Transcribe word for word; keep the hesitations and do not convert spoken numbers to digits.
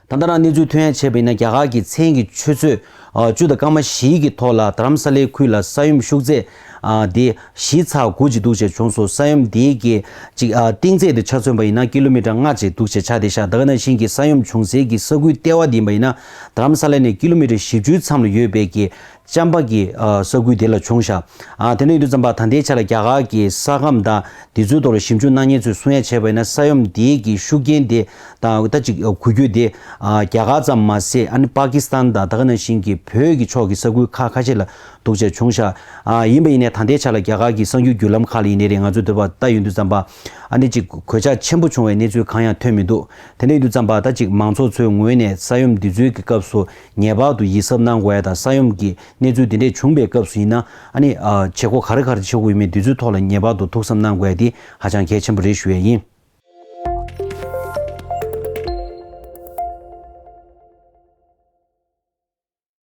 ད་ལྟ་རང་གནས་ཚུལ་ཐོན་ཡ་བྱས་པ་ཡིན་ན། རྒྱ་གར་གྱི་མཚན་གྱི་ཆུ་ཚོད་ཨ་བཅུ་དང་སྐར་མ་བཞི་གི་ཐོག་ལ་རྡ་རམ་ས་ལའི་ཁུལ་ལ་ས་ཡོམ་ཤུགས་ཚད་ཨ་དེ་བཞི་ཚེག་དགུ་ཅིག་འདུག་ཅེས་བྱུང་སོང་། ས་ཡོམ་དེའི་གི་ཅིག་ཨ་གཏིང་ཚད་དེ་ཆ་མཚོན་པ་ཡིན་ན་ཀི་ལོ་མི་ཊར་ལྔ་ཅིག་འདུག་ཅེས་ཆགས་བསྡད་ཤག་ད་ག་ནང་བཞིན་གྱི་ས་ཡོམ་བྱུང་སའི་གི་ས་ཁུལ་ལྟེ་བ་དེ་ཡིན་པ་ཡིན་ན། རྡ་རམ་ས་ལ་ནས་ཀི་ལོ་མི་ཊར་བཞི་བཅུའི་མཚམས་ལ་ཡོད་པའི་གི་ཅམ་པ་གི་ཨ་ས་ཁུལ་དེ་ལ་བྱུང་ཤག་ཨ་དེ་འདྲ་ཡིན་དུས་ཙམ་པ་ད་ལྟའི་ཆ་ལ་རྒྱ་གར་གྱི་ས་ཁམས་དང་དེ་ཚོའི་ཐོག་ལ་ཞིབ་འཇུག་གནང་མཁན་ཚོས་གསུང་ཡ་བྱས་པ་ཡིན་ན། ས་ཡོམ་དེའི་གི་ཤུགས་རྐྱེན་དེ་དང་ད་ཅིག་གོ་རྒྱུ་དེ་ཨ་རྒྱ་གར་ཙམ་མ་ཟད། ཨ་ནི་པ་ཀི་སི་ཐན་དང་ད་ག་ནང་བཞིན་གྱི་བོད་ཀྱི་ཕྱོགས་ཀྱི་ས་ཁུལ་ཁག་ཁ་ཤས་ལ་འདུག་ཅེས་བྱུང་ཤག་ཨ་ཡིན་པ་ཡིན་ནའི་ད་ལྟའི་ཆ་ལ་རྒྱ་གར་གྱི་གསར་འགྱུར་བརྒྱུད་ལམ་ཁག་ལ་ཡིན་ནའི་རེད། ང་ཚོས་འདོད་པ་ལྟ་ཡོང་དུས་ཙམ་པ། ཨ་ནི་ཅིག་གོད་ཆག་ཆེན་པོ་བྱུང་བའི་གནས་ཚུལ་གང་ཡང་ཐོན་མི་འདུག་དེ་འདྲ་ཡིན་དུས་ཙམ་པ་ད་ཅིག་མང་ཚོགས་ཚོའི་ངོས་ནས་ས་ཡོམ་འདི་ཚོའི་གི་སྐབས་སུ་ངེས་པར་དུ་ཡིད་གཟབ་གནང་དགོས་ཡ་དང་། ས་ཡོམ་གྱི་གནས་ཚུལ་འདི་འདྲས་བྱུང་བའི་སྐབས་སུ་ཡིན་ན། ཨ་ནི་ཨ་བྱེད་སྒོ་ག་རེ་ག་རེ་བྱེད་དགོས་ཡོད་མེད་འདི་ཚོའི་ཐོག་ལ་ངེས་པར་དུ་ཐུགས་བསམ་གནང་དགོས་ཡ་འདི་ཧ་ཅང་གལ་ཆེན་པོ་རེད་ཞུ་ཡ་ཡིན།